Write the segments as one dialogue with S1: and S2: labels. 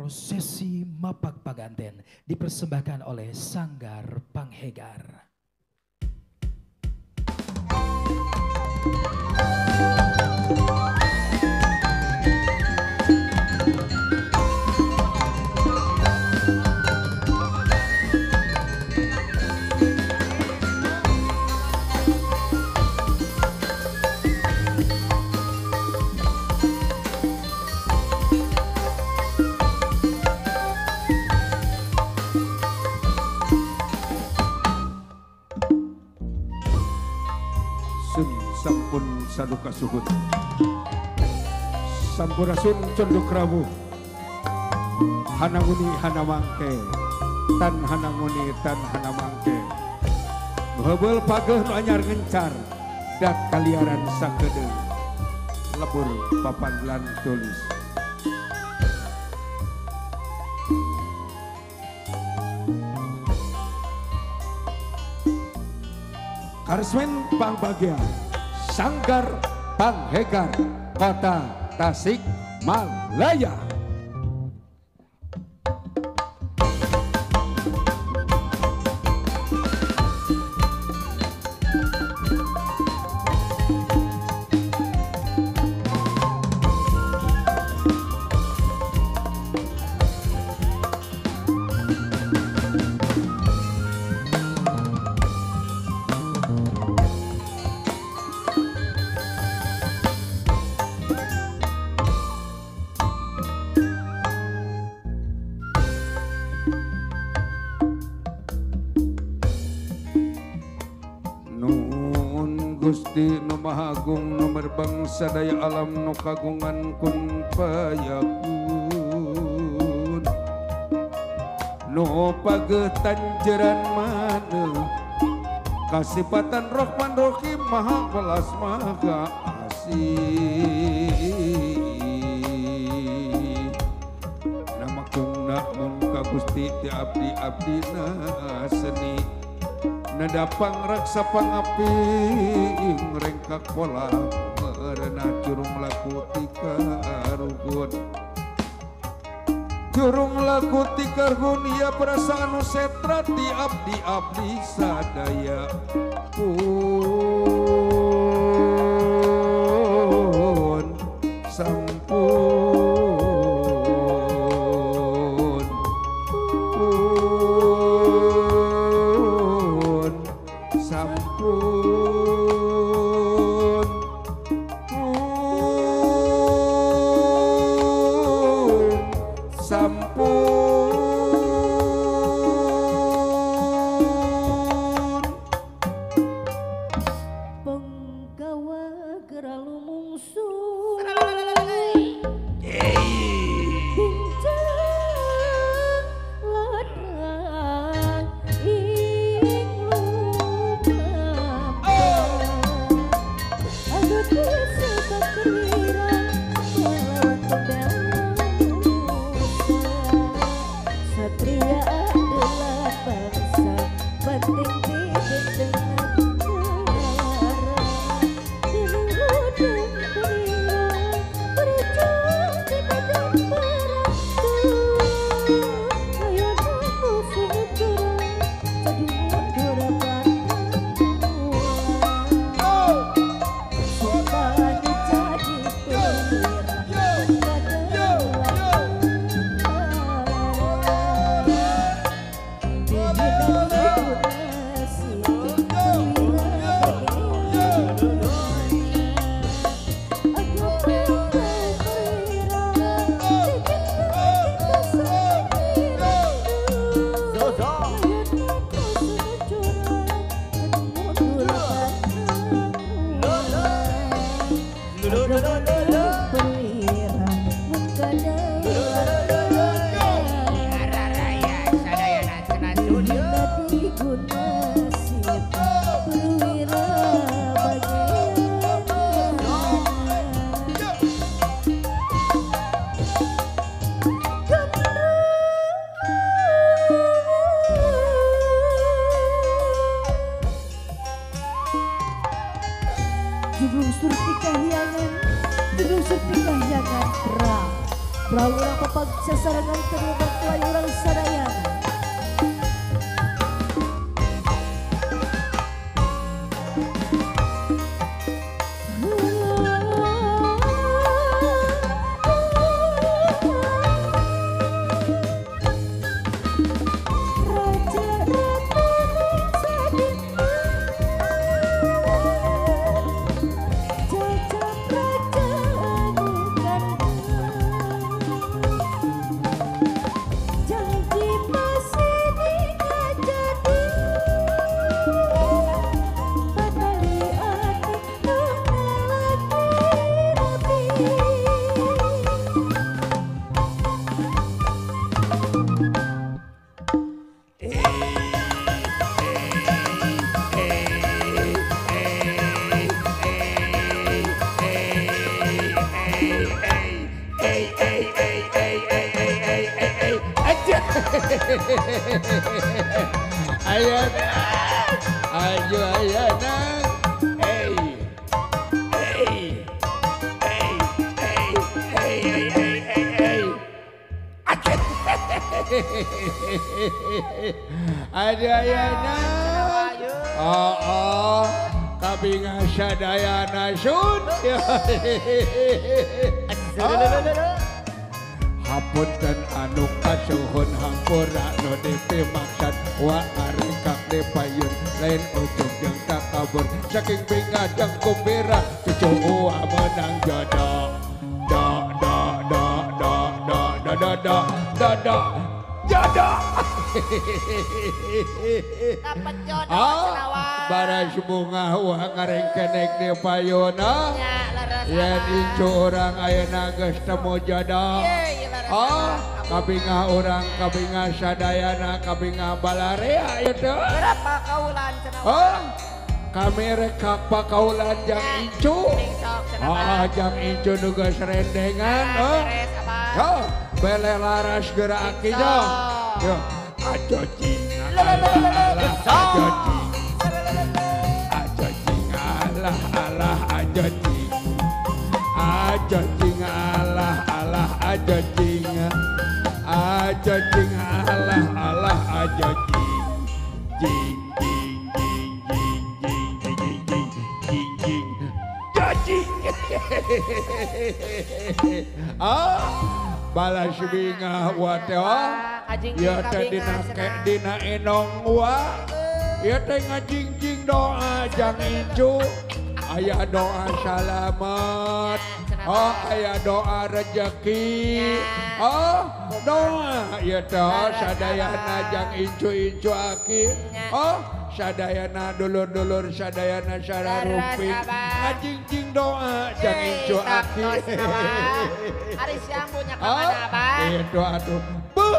S1: Prosesi Mapak Paganten dipersembahkan oleh Sanggar Panghegar.
S2: Sampun saduka suhun, sampurasun conduk rawuh, hananguni hanamangke, tan hananguni tan hanamangke, nuheubeul pageuh nu anyar ngencar, dat kaliaran sakedeung, lebur papan lan tulis. Karsmen Pangbagia Sanggar Panghegar, Kota Tasikmalaya. Gusti nu Maha Agung nu berbangsa daya alam nu kagungan kun payakun nu pagetan jeran maneuh kasipatan Rohman Rohim Maha Welas Maha Asih nama kungna mun ka Gusti ti abdi abdina seni nada pangraksa pangaping rengkak pola merenah jurung laku tika rugun jurung laku tika rugun ya perasaan setra ti abdi abdi sadaya pun sampun sampun pun sampun
S3: penggawa geralu mungsuh bincang ladang ing Satria adalah bangsa penting di tengah negara. Dening ludeng perwira berjuang di medan perang. Ayo musuh curang jadi mundur Sumpah jadi perwira. Judul Surti Kahyangan, Judul Surti Kahyangan Terang. Perahu urang papag sasarangan kedua mempelai urang sadayana.
S2: Hapunten anu kasuhun hampura nu dipimaksad wa ngaringkak di payun lain ujug jeung takabur saking bingah jeung kumbira cucu uwa menang jodoh do do do do do do do do do do jodoh.
S4: Dapat jodoh cenah.
S2: Baras bunga wa ngaringkenek di payun yen incu urang ayeuna geus temu jodoh. Oh, kabingah urang, kabingah sadayana, kabingah balarea ieu teh.
S4: Berapa kaulan cenah?
S2: Oh, kami rekak pakaulan jang incu. Oh, jang incu nu geus rendengan. Oh, oh, bele laras geura aki yo. Yo, ajo cing alah ajo cing. Ajo cing alah alah ajo cing. Ajo cing alah alah ajo cing. Ajo cing alah alah ajo cing. Jing jing jing jing jing jing jing jing jing jing. Ah, balas bingah wa teh. Ya teh dina dina enong wa. Ya teh ngajingjing doa jang incu. Aya doa salamat. Oh, aya doa rezeki. Oh, doa ieu teh sadayana jang incu-incu aki. Oh, sadayana dulur-dulur sadayana sararupi. Ngajingjing doa jang incu aki.
S4: Ari siang punya ka mana, Abah?
S2: Itu atuh. Bu.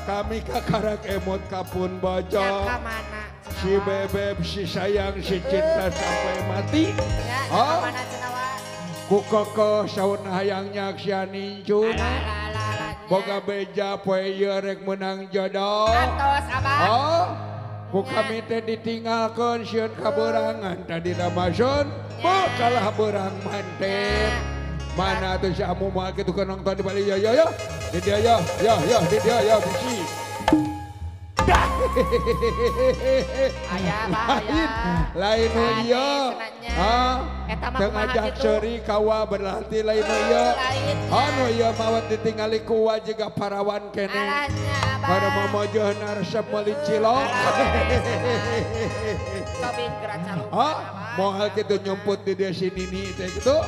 S2: Kami kakarak emot kapun bojo. Si bebeb, si sayang, si cinta sampai mati. Oh. Ku kokoh saun hayang nyaksian incuna. Boga beja poe ieu rek meunang jodoh.
S4: Atos abah.
S2: Oh, ku kami teh ditinggalkeun sieun kaberangan tadina masun. Bu kalah beurang manten. Mana tuh si amu moal kitu keur nonton di bali yo yo yo. Di dia yo yo yo di dia yo bisi.
S4: Aya bahaya.
S2: Lain nu ieu. Ah, teu ngajak seuri kawa berarti lain nu ieu. Oh nu ieu mawat ditingali ku wa jiga parawan keneh. Pada momojohna resep meuli cilok. Oh, moal kitu nyumput di dia si Nini teh kitu.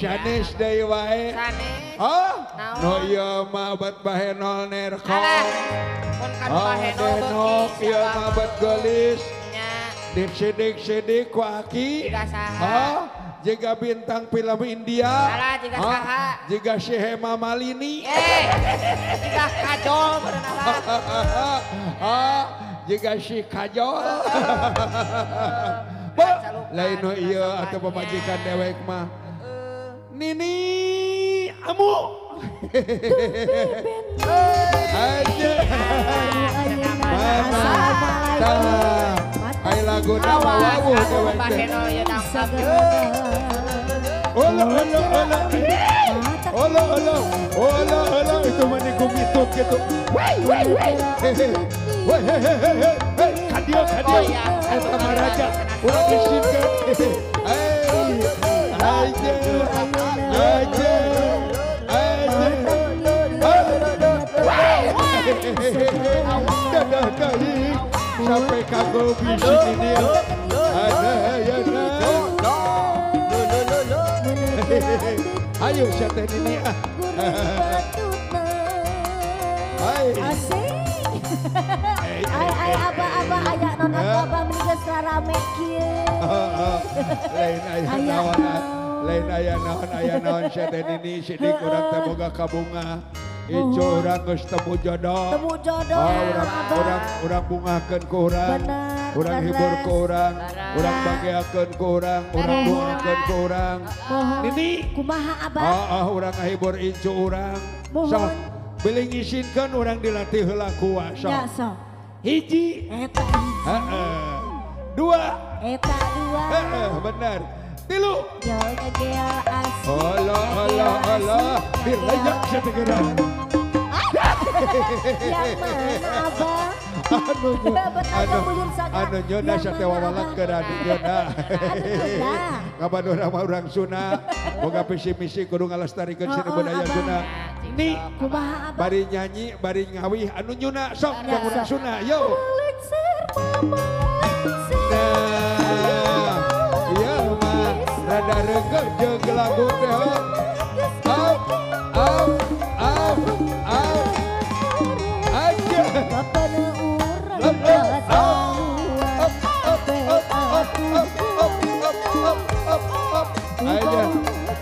S2: Sanes deui wae. Oh, no ieu mah bat bahenol nerko. Oh, denok ieu mah bat geulis. Dik sidik-sidik ku aki. Oh, jiga bintang film India. Jiga si Hema Malini.
S4: Jiga Kajol berenang.
S2: Oh, jiga si Kajol. Lain nu ieu atau pamajikan dewek mah. Nini amu. Aja. Ai lagu Laguna wawuh dewek teh. Olo olo olo. Olo olo. Olo olo itu mah dikumitut gitu. Wei wei wei. Wei hei hei hei. Kadio kadio. Eta mah raja. Urang disinkeun. Hei. Aja. Aja. Dadah dahi sampai kagum di sini ada ya ayo siapa ini ah hai
S3: asik ai ai abah abah aya non abah meni geus rame kieu
S2: lain aya naon lain aya naon siapa ini sidik urang teh boga kabunga. Icu urang geus temu jodoh.
S3: Temu jodoh.
S2: Oh, urang bungahkeun ku urang. Urang hibur ku urang, urang bageakeun ku urang, urang doakeun ku urang. Nini
S3: kumaha abah?
S2: Heeh, urang ngahibur incu urang. Sok bilih ngisinkeun urang dilatih heula ku sok.
S3: Ya sok.
S2: Hiji.
S3: Eta hiji.
S2: Heeh. Dua.
S3: Eta dua.
S2: Heeh, bener. Tilu.
S3: Yo ngegel asik.
S2: Allah Allah Allah. Dilayak sategeura.
S3: Yang mana abah?
S2: Anu nyona sate wawalak keur anu nyona. Kapan urang mah urang Sunda, boga visi misi kudu ngalestarikeun seni budaya Sunda. Ni
S3: kumaha abah?
S2: Bari nyanyi, bari ngawih anu nyuna sok yang urang Sunda, yo. Nah, ieu mah rada reunggeut jeung lagu teh. Up up up up. Aja.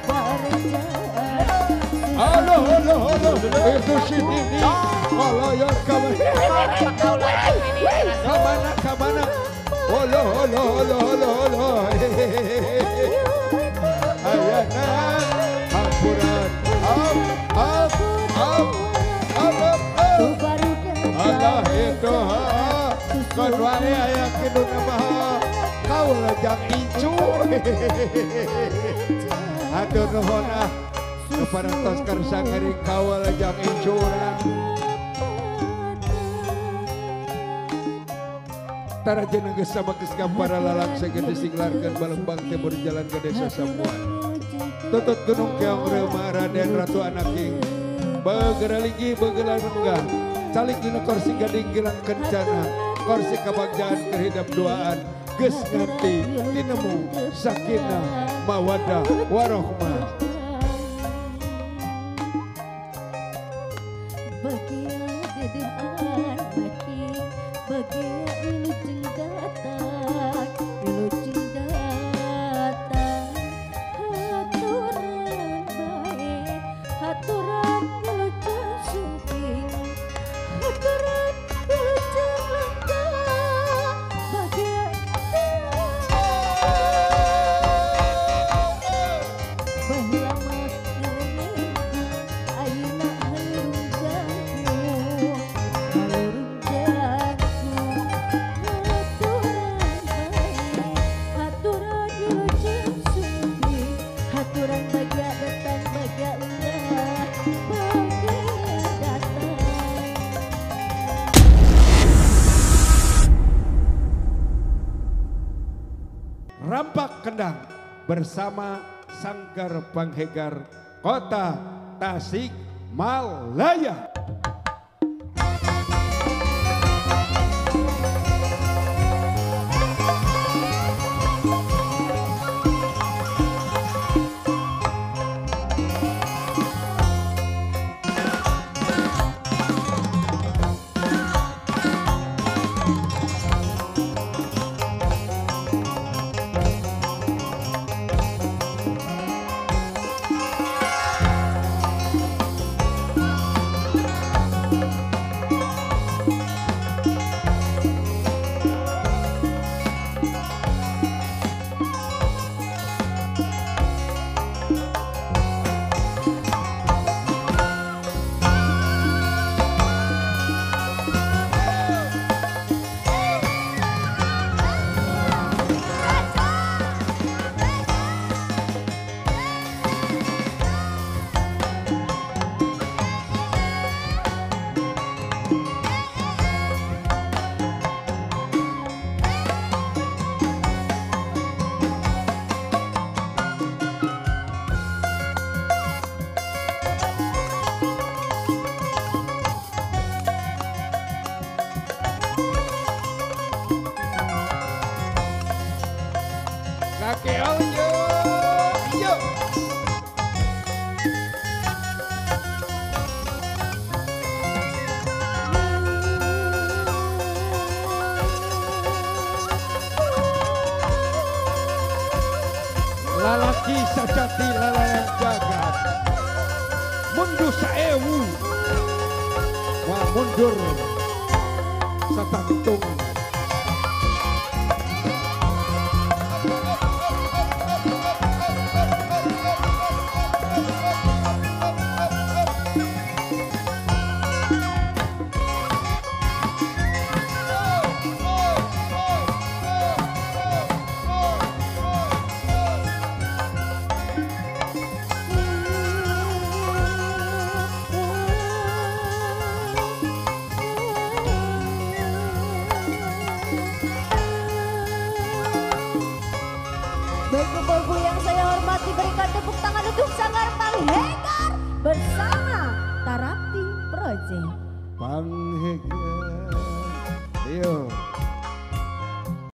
S2: Aja. Halo halo halo. Itu si Nini. Halo ya kamana. Kamana kamana. Halo halo halo halo halo. Ayana hampuran. Up up up up up. Allah itu ha. Kon wae aya kiduna mah. Kau lajang incu. Hatur nuhun ah. Kepada tos karsa ngeri kau lajang incu urang. Tarajeuna geus sama geus para lalang segede singlarkeun balembang teh berjalan ke desa Samuan. Tutut Gunung Keong Reuma Raden Ratu Anaking. Begeraligi begelar renggah. Calik dina kursi gading gilang kencana. Kursi kabagjaan keur hidep duaan. Geus ngerti tinemu sakinah mawaddah warohmah. Rampak Kendang bersama Sanggar Panghegar Kota Tasikmalaya. Di lalayan jagat. Mundur 1000. Wah mundur satangtung.
S3: Baik Bapak-Ibu yang saya hormati, berikan tepuk tangan untuk Sanggar Panghegar bersama Tarapti Project.
S2: Panghegar. Ayo.